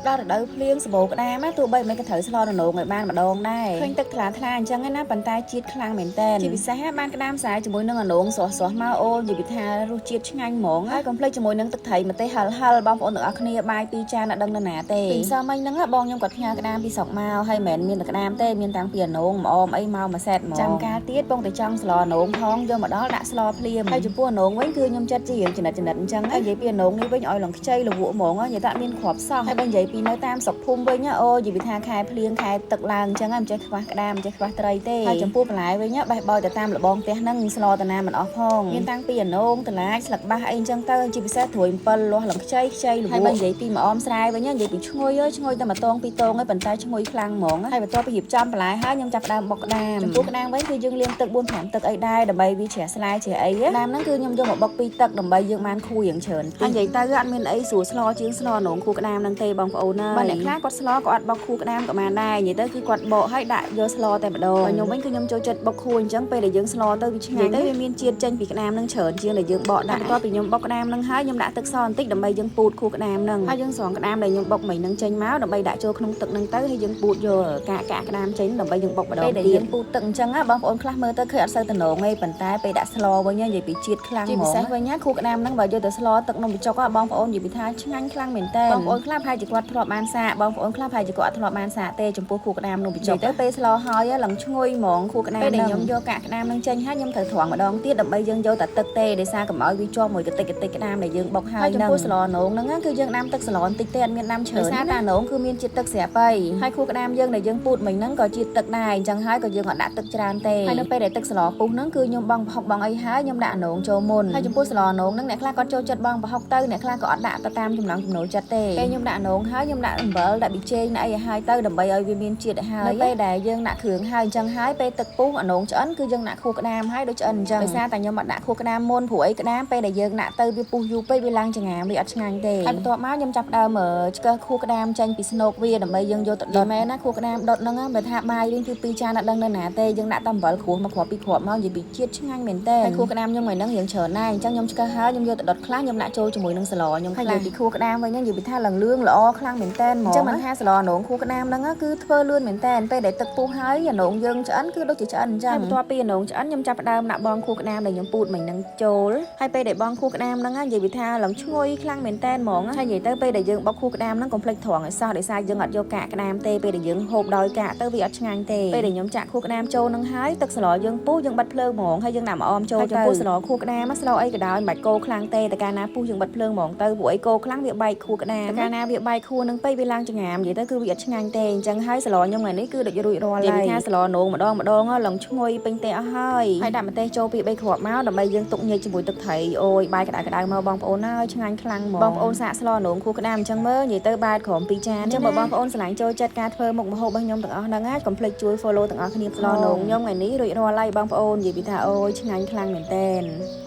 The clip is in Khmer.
ដល់រដូវភ្លៀងសម្បូរក្តាមណាទោះបីមិនក៏ត្រូវស្លននងឲ្យបានម្ដងដែរឃើញទឹកថ្លាថ្លាអញ្ចឹងណាប៉ុន្តែជាតិខ្លាំងមែនតើជាពិសេសបានក្តាមស្រែជាមួយនឹងអនងស្រស់ស្រស់មកអូនិយាយពីថារសជាតិឆ្ងាញ់ហ្មងហើយកុំភ្លេចជាមួយនឹងទឹកត្រីម្ទេសហិលហិលបងប្អូនទាំងអស់គ្នាបាយពីរចានអត់ដឹងនៅណាទេពីម្សិលមិញហ្នឹងបងខ្ញុំគាត់ផ្ញើក្តាមពីស្រុកមកហើយមិនមែនមានតែក្តាមទេមានតាំងពីអនងម្អមអីមកមួយសេតហ្មងចាំកាលទៀតបងតែចង់ស្លអនងផងយកមកដល់ដាក់ស្លភ្លាមហើយចំពោះអនងវិញគឺខ្ញុំចិត្តជារៀងចំណិតចំណិតអញ្ចឹងហើយនិយាយពីអនងនេះវិញឲ្យលងខ្ចីលវក់ហ្មងនិយាយថាមានគ្រាប់សោះហើយបើនិយាយពីនៅតាមស្រុកភូមិវិញអូនិយាយពីថាខែភ្លៀងខែទឹកឡើងអញ្ចឹងមិនចេះខ្វះក្តាមមិនចេះខ្វះត្រីទេហើយចំពោះបន្លែវិញបេះបោយទៅតាមលបងផ្ទះហ្នឹងស្លតាណាមិនអស់ផងមានតាំងពីអនងតឡាចស្លឹកបាសអីអញ្ចឹងទៅជាពិសេសត្រួយអំពិលលាស់លងខ្ចីខ្ចីលវក់ហើយបើនិយាយពីម្អមស្រែវិញនិយាយពីឈ្ងុយឈ្ងុយតែមួយតងពីរតងឯងប៉ុន្តែឈ្ងុយខ្លាំងហ្មងហើយបន្ទាប់ពីរៀបចំបន្លែហើយខ្ញុំចាប់ផ្ដើមបុកក្តាមចំពោះក្តាមវិញគឺយើងលាងទឹក4 5ទឹកអីដែរដើម្បីវាជ្រះស្លែជ្រះអីក្តាមហ្នឹងគឺខ្ញុំយកមកបុកពីរទឹកដើម្បីយើងបានខួរយ៉ាងច្រើនហើយនិយាយទៅអត់មានអីស្រួលស្លជាងស្លនងខួរក្តាមហ្នឹងទេបងប្អូនអើយបើអ្នកខ្លះគាត់ស្លក៏អត់បុកខួរក្តាមក៏បានដែរនិយាយទៅគឺគាត់បកឲ្យដាក់យកស្លតែម្ដងបើខ្ញុំវិញគឺខ្ញុំចូលចិត្តបុកខួរអញ្ចឹងពេលដែលយើងស្លទៅវាឆ្ងាញ់ទៅវាមានជាតិចេញពីក្តាមហ្នឹងច្រើនជាងដែលយើងបកដាក់បន្ទាប់ពីខ្ញុំបុកក្តាមហ្នឹងហើយខ្ញុំដាក់ទឹកសបន្តិចដើម្បីយើងពូតខួរក្តាមហ្នឹងហើយយើងស្រង់ក្តាមដែលខ្ញុំបុកមិញហ្នឹងចេញមកដើម្បីដាក់ចូលក្នុងទឹកហ្នឹងទៅហើយយើងពូតយកកាកកាកក្តាមចេញដើម្បីយើងបុកម្ដងទៀតពេលដែលយើងពូតទឹកអញ្ចឹងណាបងប្អូនខ្លះមើលទៅឃើញអត់សូវតំណងទេប៉ុន្តែពេលដាក់ស្លវិញនិយាយពីជាតិខ្លាំងហ្មងជាពិសេសវិញណាខួរក្តាមហ្នឹងបើយកទៅស្លទឹកនំបញ្ចុកបងប្អូននិយាយពីថាឆ្ងាញ់ខ្លាំងមែនតើបងប្អូនខ្លះប្រហែលជាគាត់ធ្លាប់បានសាកបងប្អូនខ្លះប្រហែលជាគាត់អត់ធ្លាប់បានសាកទេចំពោះខួរក្តាមនំបញ្ចុកទៅពេលស្លហើយឡើងឈ្ងុយហ្មងខួរក្តាមពេលដែលខ្ញុំយកកាកក្តាមនឹងចេញហើយខ្ញុំត្រូវត្រង់ម្ដងទៀតដើម្បីយើងយកតែទឹកទេដោយសារកុំឲ្យវាជាប់មួយកតិចកតិចក្តាមដែលយើងបុកហើយចំពោះស្លនងហ្នឹងគឺយើងដាំទឹកស្លបន្តិចទេអត់មានដាំច្រើនដោយសារតានងគឺមានជាតិទឹកស្រាប់ហើយហើយខួរក្តាមយើងដែលយើងពូតមិញហ្នឹងក៏ជាតិទឹកដែរអញ្ចឹងហើយក៏យើងអត់ដាក់ទឹកច្រើនទេហើយនៅពេលដែលទឹកស្លពុះហ្នឹងគឺខ្ញុំបងប្រហុកបងអីហើយខ្ញុំដាក់នងចូលមុនហើយចំពោះស្លនងហ្នឹងអ្នកខ្លះគាត់ចូលចិត្តបងប្រហុកទៅអ្នកខ្លះក៏អត់ដាក់ទៅតាមចំណង់ចំណូលចិត្តទេពេលខ្ញុំដាក់នងហើយខ្ញុំដាក់អំបិលដាក់ប៊ីចេងដាក់អីឲ្យហើយទៅដើម្បីឲ្យវាមានជាតិឲ្យហើយនៅពេលដែលយើងដាក់គ្រឿងហើយអញ្ចឹងហើយពេលទឹកពុះអានងឆ្អិនគឺយើងដាក់ខួរក្តាមហើយដូចឆ្អិនអញ្ចឹងដោយសារតែខ្ញុំអត់ដាក់ខួរក្តាមមុនព្រោះអីក្តាមពេលដែលយើងដាក់ទៅវាពុះយូរពេកវាឡើងចងាមវាអត់ឆ្ងាញ់ទេហើយបន្ទាប់មកខ្ញុំចាប់ដើមឆ្កឹះខួរក្តាមចេញពីស្នូកវាដើម្បីយើងយកទៅដុតមែនណាខួរក្តាមដុតហ្នឹងបើថាបាយវិញគឺពីរចានអត់ដឹងនៅណាទេយើងដាក់តែអំបិលគ្រួសមកគ្រាប់ពីរគ្រាប់មកនិយាយពីជាតិឆ្ងាញ់មែនតើហើយខួរក្តាមខ្ញុំថ្ងៃហ្នឹងរៀងច្រើនណាស់អញ្ចឹងខ្ញុំឆ្កឹះហើយខ្ញុំយកទៅដុតខ្លះខ្ញុំដាក់ចូលជាមួយនឹងស្លខ្ញុំខ្លះនិយាយពីខួរក្តាមវិញនិយាយពីថាឡើងលឿងល្អខ្លាំងមែនតើហ្មងអញ្ចឹងមិនថាស្លនងខួរក្តាមហ្នឹងគឺធ្វើលឿនមែនតើពេលដែលទឹកពុះហើយអានងយើងឆ្អិនគឺដូចជាឆ្អិនអញ្ចឹងហើយបន្ទាប់ពីអានងឆ្អិនខ្ញុំចាប់ផ្ដើមដាក់បងខួរក្តាមដែលខ្ញុំពូតមិញហ្នឹងចូលហើយពេលដែលបងខួរក្តាមហ្នឹងនិយាយពីថាឡើងឈ្ងុយខ្លាំងមែនតើហ្មងហើយនិយាយទៅពេលដែលយើងបុកខួរក្តាមហ្នឹងកុំភ្លេចត្រង់ឲ្យសោះដោយសារយើងអត់យកកាកក្តាមទេពេលដែលយើងហូបដោយកាកទៅវាអត់ឆ្ងាញ់ទេពេលដែលខ្ញុំចាក់ខួរក្តាមចូលហ្នឹងហើយទឹកស្លយើងពុះយើងបិទភ្លើងហ្មងហើយយើងដាក់ម្អមចូលទៅចំពោះស្លខួរក្តាមស្លអីក៏ដោយមិនបាច់កូរខ្លាំងទេតែកាលណាពុះយើងបិទភ្លើងហ្មងទៅព្រោះអីកូរខ្លាំងវាបែកខួរក្តាមតែកាលណាវាបែកខួរនឹងពេកវាឡើងចងាមនិយាយទៅគឺវាអត់ឆ្ងាញ់ទេអញ្ចឹងហើយស្លខ្ញុំថ្ងៃនេះគឺដូចរួចរាល់ហើយនិយាយថាស្លនងម្ដងម្ដងឡើងឈ្ងុយពេញទេអស់ហើយហើយដាក់ម្ទេសចូលពី3គ្រាប់មកដើម្បីយើងទុកញែកជាមួយទឹកត្រីអូយបាយក្តៅក្តៅមកបងប្អូនហើយឆ្ងាញ់ខ្លាំងហ្មងបងប្អូនសាកស្លនងខួរក្តាមអញ្ចឹងមើលនិយាយទៅបែតក្រុមពីរចានអញ្ចឹងបើបងប្អូនស្រឡាញ់ចូលចិត្តការធ្វើមុខម្ហូបរបស់ខ្ញុំទាំងអស់ហ្នឹងណាកុំភ្លេចជួយ follow ទាំងអស់គ្នាស្លនងខ្ញុំថ្ងៃនេះរួចរាល់ហើយបងប្អូននិយាយពីថាអូយឆ្ងាញ់ខ្លាំងមែនទែន។